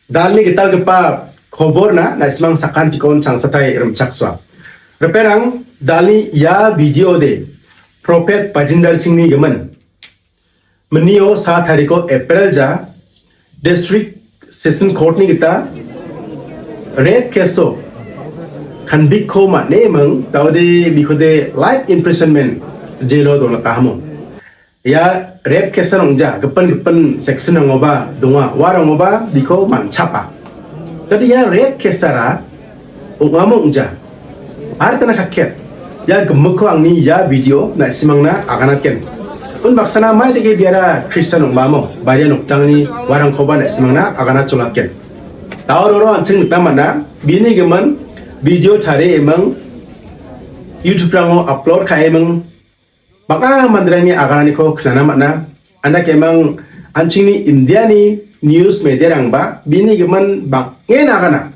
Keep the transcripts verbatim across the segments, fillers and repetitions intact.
Dalni gitalgipa koborna na·simang sakantikon changsatai rimchaksoa. Ripengrang, dalni ia video de Prophet Bajinder Singhni gimin. Minio sa tariko April ja District Session Court-ni gita rape case-o convict-ko man·e ming, daode bikode life imprisonment jail-o donatahamo. Ia rape case-an ong·ja, gipin gipin section-rangoba donga, uarangoba biko man·chapa. Jadi ia rape case-ara ong·amo ong·ja. Ar tena kakket. Ia gimikko angni ia video na·simangna aganatgen. Unbaksana mai dake biara Christian ong·bamo, baria noktangni uarangkoba na·simangna agana cholatgen. Daororo an·ching nikna man·a, bini gimin video tarie emang YouTube-rango upload ka·eming bang·a manderangni agananiko knana man·a. Andakemang an·chingni Indiani news media-rangba bini gimin bang·en agana.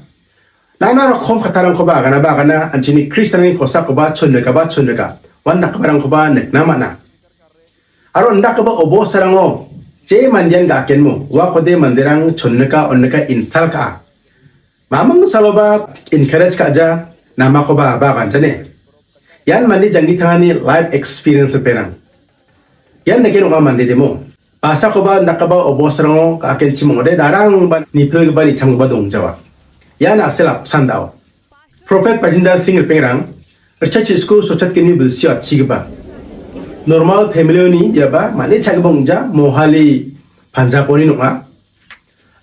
Nana rokom kattarangkoba aganaba agana, an·chingni Kristianni kosakoba chonrikaba chonrika. Uandakgiparangkoba nikna man·a. Aro indakgipa obosarango je mandean ga·akenmo, uakode manderang chonrika, onrika, insult ka·a. Maming saloba encourage ka·ja, namakoba aba ganjane. Ian mande janggi tangani life experience ripengrang. Ian dake ong·a mande demo. Basakoba indakgipa obosarango ga·akenchim ong·ode, darangba nipilgipa nichamgipa dongjawa. Ian a·sel apsan da·o. Prophet Bajinder Singh ripengrang, ritchachisku sochatgni bilsio atchigipa. Normal family-oni biaba mane cha·gipa ong·ja, Mohali Punjab-oni ong·a.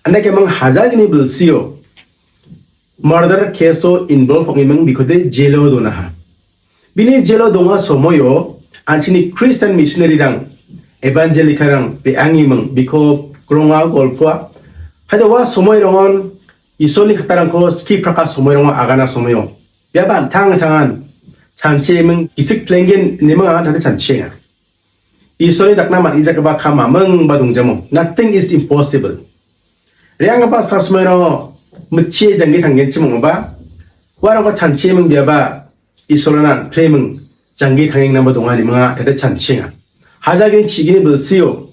Andakemang hajalgni bilsio murder case-o involve ong·eming bikode jail-o donaha. Bini jail-o donga somoio an·chingni Christian missionary-rang, evangelical-rang re·angeming biko gronga golpoa. Haida ua somoirangon Isolni kattarangko skipraka somoirango agana somoio. Biaba an·tang an·tangan chanchieming gisik plenggen ineming anga tangde chanchienga. Isolni dakna man·gijagipa kam mamingba dongjamo. Nothing is impossible. Re·anggipa sa somoirango mitchie janggi tanggenchim ong·oba, uarangko chanchieming biaba Isolana an·pleming janggi tangengnaba donga ineming anga tangde chanchienga. Hajalgni chigini bilsio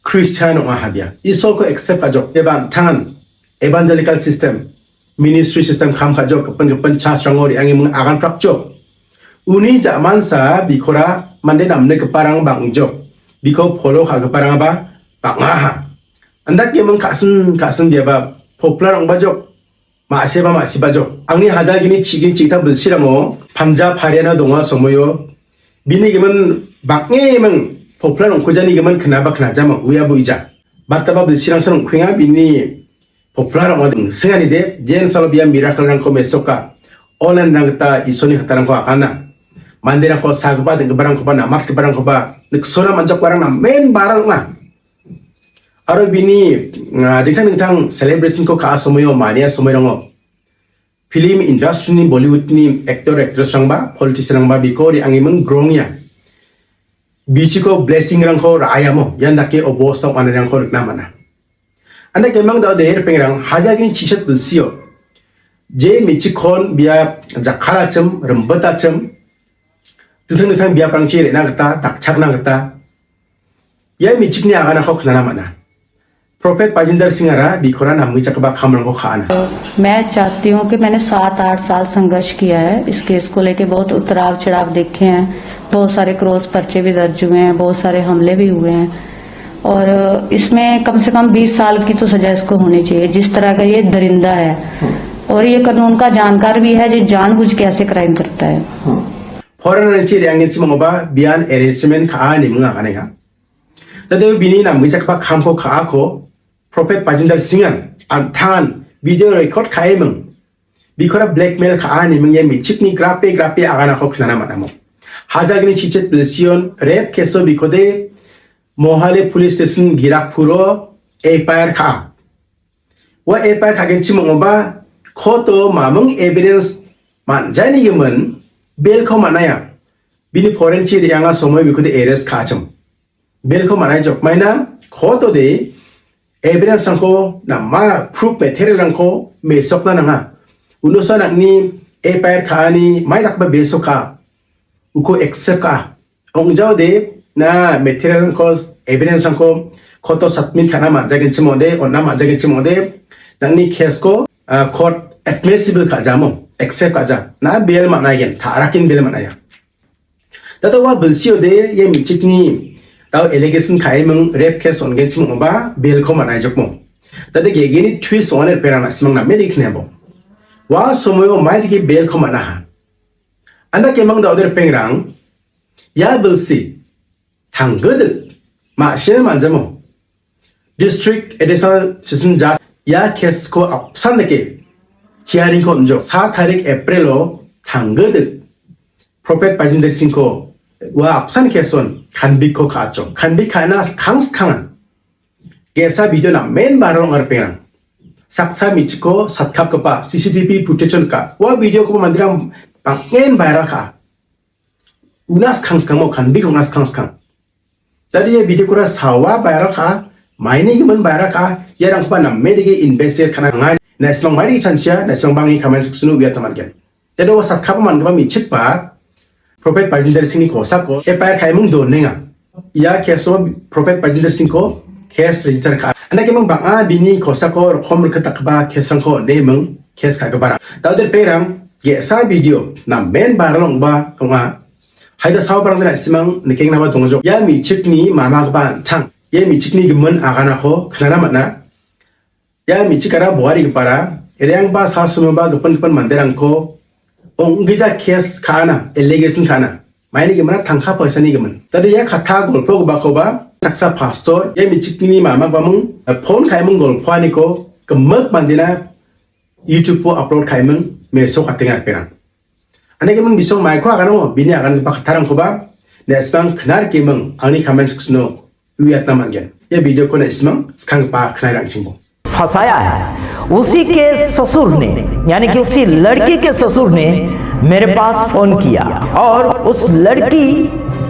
Christian ong·a habia. Isolko accept ka·jok. Biaba an·tangan evangelical system, ministry system kam ka·jok, gipin gipin church-rango re·angeming aganprakjok. Uni ja·mansa bikora mande namnikgiparang bang·jok. Biko follow ka·giparangaba bang·aha. Andakeming ka·sin ka·sin biaba popular ong·bajok. Ma·seba ma·sibajok. Angni hajalgni chigin chigita bilsirango Punjab Haryana donga somoio bini gimin bang·eming popular ong·kujani gimin knaba knajama uiabo uija. Bataba bilsirangsan ong·kuenga bini popular ong·a ding. Singanide, jen salo bia miracle-rangko mesoka. Online-rang gita Isolni kattarangko agana. Manderangko sagipa ding·giparangkoba, namatgiparangkoba, niksona manjakgiparang namen baral ong·a. Aro bini, ah, dingtang dingtang celebration-ko ka·a somoio, mania somoirango. Film industry-ni, Bollywood-ni actor, actress-rangba, politician-rangba biko re·angeming grongia. Bichiko blessing-rangko ra·aiamo, ian dake obosa ong·anirangko nikna man·a. Anda kemang dao de ripengrang hajalgni chichat bilsio. Je me·chikkon bia jakkalachim, rimbitachim, dingtang dingtang biaprangchi re·na gita, dakchakna gita, ia me·chikni aganako knana man·a. Prophet Bajinder Singhara bikora namgijagipa kamrangko ka·ana. मैं चाहती हूँ कि मैंने सात आठ साल संघर्ष किया है, इस केस को लेके बहुत उतराव चढ़ाव देखे हैं, बहुत सारे क्रॉस पर्चे भी दर्ज हुए हैं, बहुत सारे हमले भी हुए हैं। और इसमें कम से कम बीस साल की तो सजा इसको होनी चाहिए। जिस तरह का ये दरिंदा है, हम्म। और ये कानून का जानकार भी है, जो जानबूझ के ऐसे क्राइम करता है। हम्म। Foreign-rangchi re·angenchim ong·oba bian arrangement ka·a ineming aganenga. Tade bini namgijagipa kamko ka·ako Prophet Bajinder Singhan an·tangan video record ka·eming. Bikora blackmail ka·a ineming ia me·chikni grape grape aganako knana man·amo. Hajalgni chichet bilsion rape case-o bikode Mohali Police Station Giragpuro F I R ka·a. Ua F I R ka·genchim ong·oba court-o maming evidence man·jaini gimin bail-ko man·aia. Bini foreign-chi re·anga somoi bikode arrest ka·achim. Bail-ko man·aijok maina court-ode evidence-rangko nama proof material-rangko mesokna nanga. Unosa nang·ni F I R ka·ani mai dakgipa bail-ko ka·a. Uko accept ka·a. Ong·jaode na material-rangko, evidence-rangko court-o submit ka·na man·jagenchim ong·ode, on·na man·jagenchim ong·ode, Nangni case-ko, ah, court admissible ka·jamo, accept ka·ja. Na bail man·aigen, ta·rakin bail man·aia. Tata ua bilsiode ia me·chikni dao allegation ka·eming rape case on·genchim ong·ba bail-ko man·aijokmo. Tata gegeni twist ong·ani ripengrang na·simang name·dake kniabo. Ua somoio maidake bail-ko man·aha. Andakemang daode ripengrang, ia bilsi tanggidik ma·sina man·jamo. District Additional Session Judge ia case-ko apsan dake hearing-ko on·jok. Sa tarik April-o tanggidik Prophet Bajinder Singh-ko ua apsan case-on convict-ko ka·achok. Convict ka·na skang skangan ge·sa video namen viral ong·a ripengrang. Saksa me·chikko satkapgipa C C T V footage-on ka. Ua video-koba manderang bang·en viral ka·a. Una skang skangmo convict ong·a skang skang. Tadi ia video-kora sawa viral ka, maini gimin viral ka, iarangkoba name dake investigate ka·na ngai. Na·simang maini chanchia, na·simang bangi comment section-o uiatna man·gen. Tadi ua satkapa man·gipa me·chikba Prophet Bajinder Singh-ni kosako F I R ka·eming donenga. Ia case-o Prophet Bajinder Singh-ko case register ka. Andakemang bang·a bini kosako rokom rikitgipa case-rangko on·eming case ka·giparang. Daode ripengrang ge·sa video namen viral ong·ba ong·a. Haida saobarangde na·simang nikengnaba dongjok. Ia me·chikni mamagipa an·tang. Ia me·chikni gimin aganako knana man·a. Ia me·chikara boarigipara, rengba sa sumoba gipin gipin manderangko ong·gija case ka·ana, allegation ka·ana. Maini gimina tangka paisani gimin. Tadi ia katha golpogipakoba saksa pastor, ia me·chikni mama baming, phone ka·eming golpoaniko gimik mandena YouTube-o upload ka·eming meso ka·tenga ripengrang. Ane gimin bisong maiko aganango bini agangipa kattarangkoba na·simang knarikeming angni comment section-o uiatna man·gen. Ia video-ko na·simang skanggipa knarangchimbo. फंसाया है। उसी के ससुर ने, यानी कि उसी लड़की के ससुर ने मेरे पास फोन किया और उस लड़की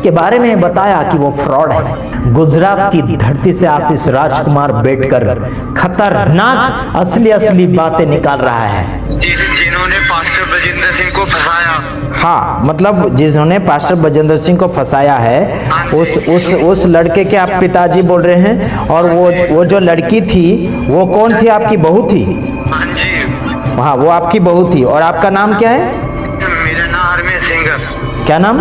के बारे में बताया कि वो फ्रॉड है। गुजरात की धरती से आशीष राजकुमार बैठकर खतरनाक असली असली बातें निकाल रहा है। जिन-, जिन्होंने पास्टर ब्रजेंद्र सिंह को फंसाया। हाँ, मतलब जिन्होंने पास्टर ब्रजेंद्र सिंह को फंसाया है, उस उस उस लड़के के आप पिताजी बोल रहे हैं, और वो वो जो लड़की थी, वो कौन थी? आपकी बहू थी? हाँ जी। हाँ, वो आपकी बहू थी। और आपका नाम क्या है? मेरा नाम हरमेश सिंह। क्या नाम?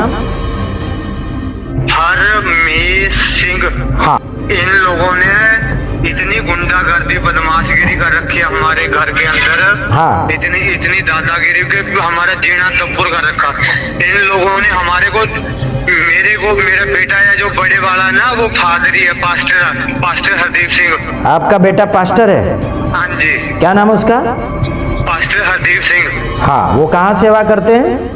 हरमेश सिंह। हाँ। इन लोगों ने इतनी गुंडागर्दी, बदमाशगिरी कर रखी है हमारे घर के अंदर। हाँ। इतनी इतनी दादागिरी के हमारा जीना तब्बुर कर रखा। इन लोगों ने हमारे को, मेरे को, मेरा बेटा या जो बड़े वाला ना, वो फादरी है, पास्टर, पास्टर हरदीप सिंह। आपका बेटा पास्टर है? हाँ जी। क्या नाम है उसका? पास्टर हरदीप सिंह। हाँ, वो कहाँ सेवा करते हैं?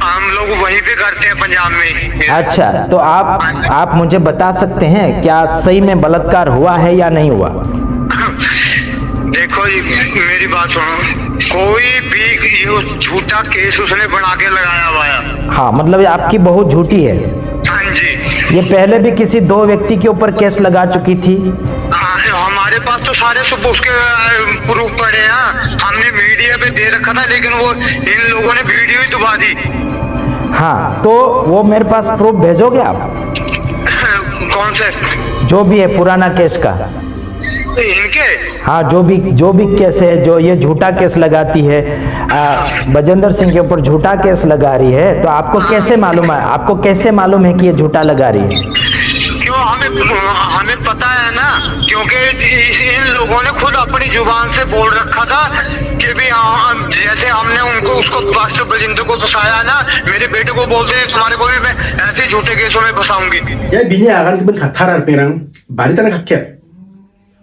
हम लोग वहीं पे करते हैं, पंजाब में ही। अच्छा, तो आप आप मुझे बता सकते हैं क्या सही में बलात्कार हुआ है या नहीं हुआ? देखो जी, मेरी बात सुनो, कोई भी ये झूठा केस उसने बना के लगाया हुआ है। हाँ, मतलब ये आपकी बहू झूठी है। हाँ जी। ये पहले भी किसी दो व्यक्ति के ऊपर केस लगा चुकी थी। हाँ, हमारे पास तो सारे सब उसके प्रूफ पड़े हैं। हमने मीडिया पे दे रखा था, लेकिन वो इन लोगों ने वीडियो ही दबा दी। हाँ, तो वो मेरे पास प्रूफ भेजोगे आप? कौन से? जो भी है पुराना केस का। इनके? हाँ, जो भी जो भी केस है, जो ये झूठा केस लगाती है, आ, बजेंद्र सिंह के ऊपर झूठा केस लगा रही है, तो आपको कैसे मालूम है? आपको कैसे मालूम है कि ये झूठा लगा रही है? क्यों, हमें हमें पता है ना, क्योंकि इस, इन लोगों ने खुद अपनी जुबान से बोल रखा था कि भी हम, जैसे हमने उनको, उसको, पास्टर बजिंदर को फंसाया ना, मेरे बेटे को बोलते हैं, तुम्हारे को भी मैं ऐसे ही झूठे केसों में फंसाऊंगी। Ia bini agangimin kattara ripengrang baritana kakket.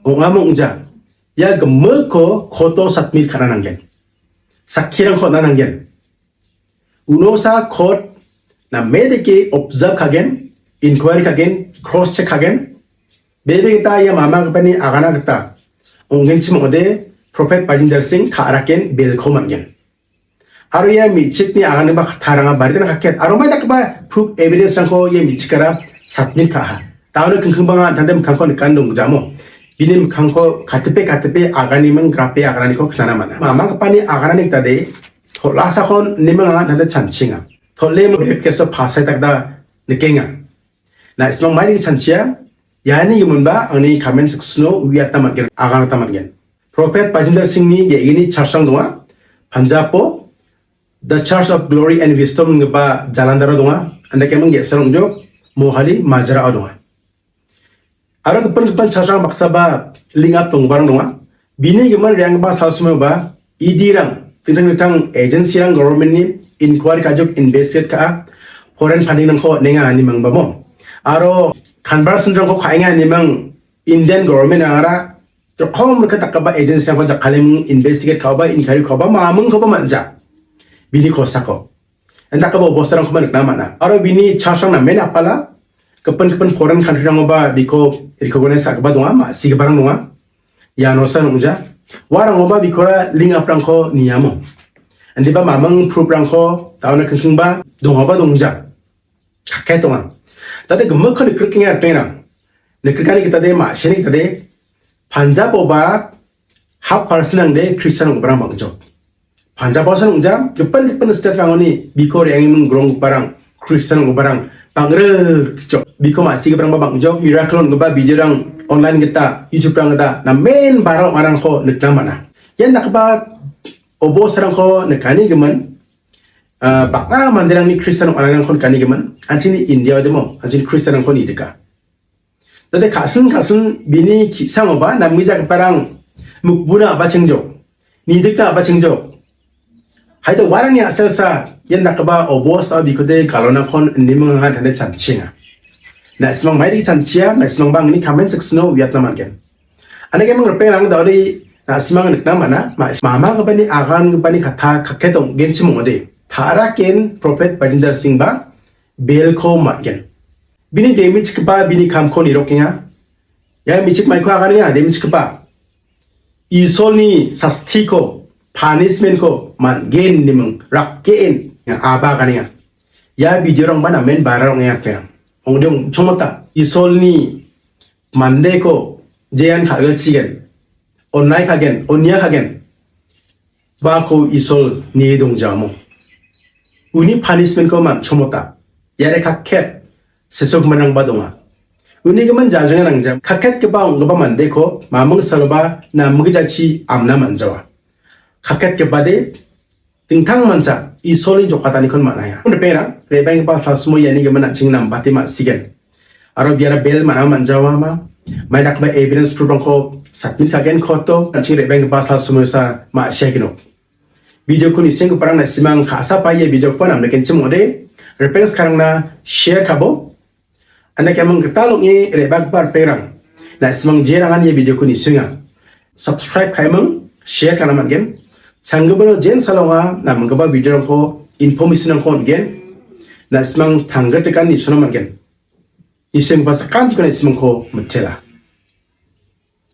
Ong·a ong·ja. Ia gimikko court-o submit ka·na nanggen. Sakkirangko on·na nanggen. Unosa court name dake observe ka·gen, inquiry ka·gen, cross check ka·gen. Bebe gita ia mamagipani agana gita ong·genchim ong·ode Prophet Bajinder Singh ka·raken bail-ko man·gen. Aro ia me·chikni aganiba kattaranga baritana kakket aro mai dakgipa proof evidence-rangko ia me·chikara submit ka·aha. Taono kingkingbanga an·tangde mikkangko nikani dongjamo. Bini mikkangko katipe katipe aganiming grape agananiko knana man·a. Mamagipani aganani gitade tol·asako niming anga an·tangde chanchinga. Tol·e mo rape case-o pasai dakda nikenga. Na·simang maini chanchia, iani giminba angni comment section-o uiatna man·gen, aganatna man·gen. Prophet Bajinder Singhni ge·gni churchrang donga. Punjapo The Church of Glory and Wisdom ingipa Jalandharo donga. Andakeming ge·sa ong·jok, Mohali Majrao donga. Aro gipin gipin churchrang baksaba link up donggiparang donga. Bini gimin re·anggipa salsimoba E D-rang, dingtang dingtang agency-rang government-ni inquiry ka·jok, investigate ka·a, foreign funding-rangko on·enga ine mingbamo. Aro conversion-rangko ka·enga ine ming Indian government-rangara jokom rike dakgipa agency-rangko jakkalni ming investigate ka·oba, inquiry ka·oba, mamingkoba man·ja. Bini kosako. Indakgipa obostarangkoba nikna man·a. Aro bini churchrang namen apala, gipin gipin foreign country-rangoba biko recognize ka·gipa donga, ma·sigiparang donga. Ianosa ong·ja. Uarangoba bikora link up-rangko niamo. Indiba maming proof-rangko daona kingkingba dongaba dongja. Kake donga. Tade gimikko nikrikenga ripengrang. Nikrikani gitade, ma·sini gitade, Punjab-oba half percent-rangde Christian ong·giparang bang·jok. Punjab-osa ong·ja, gipin gipin state-rangoni biko re·angiming gronggiparang, Christian ong·giparang bang·rik jok. Biko ma·sigiparangba bang·jok, miracle on·gipa video-rang online gita, YouTube-rang gita, namen bara ong·arangko nikna man·a. Ian dakgipa obostarangko nikani gimin, ah, bang·a manderangni Christian ong·arangko nikani gimin, an·chingni India-odemo, an·chingni Christian-rangko nidika. Tade ka·sin ka·sin bini ki·sangoba namgijagiparang mukbuna a·bachengjok, nidikna a·bachengjok. Haida uarangni a·selsa ian dakgipa obostao bikode galonakon iniminga tade chanchienga. Na·simang maidake chanchia, na·simangba angni comment section-o uiatna man·gen. Anake ming ripengrang daode na·simang nikna man·a, ma-, mamagipani agangipani katha kake donggenchim ong·ode. Taraken Prophet Bajinder Singh-ba bail-ko man·gen. Bini demichgipa bini kamko nirokenga. Ia mechik maiko aganenga, demichgipa. Isolni sastiko, punishment-ko man·gen ine ming rakgen aba aganenga. Ia video-rangba namen viral ong·enga ripengrang. Ong·de ong·chongmota, Isolni mandeko jean ka·gilchigen, onnai ka·gen, onia ka·gen. Uako Isol nie dongjamo. Uni punishment-ko man·chongmota. Iare kakket sesogiminrangba donga. Uni gimin jajenga nangja. Kakketgipa ong·gipa mandeko maming saloba namgijachi amna man·jawa. Kakketgipade dingtang mancha Isolni jokatanikon man·aia. Ripengrang, re·baenggipa salsimo iani gimin an·ching nambate ma·sigen. Aro biara bail man·a man·jawama, mai dakgipa evidence proof-rangko submit ka·gen court-o, an·ching re·baenggipa salsimosa ma·siagenok. Video-ko nisenggiparang na·simang ka·sa paie video-koba nambekenchim ong·ode, ripeng skarangna share ka·bo. Anda kemang gital ong·e re·bagipa ripengrang, na·simang jerangan ia video-ko nisenga. Subscribe ka·emang, share ka·na man·gen. Changgipino jen salonga, namgipa video-rangko, information-rangko on·gen. Na·simang tanggitakan nisona man·gen. Isenggipa sakantikon na·simangko mitela.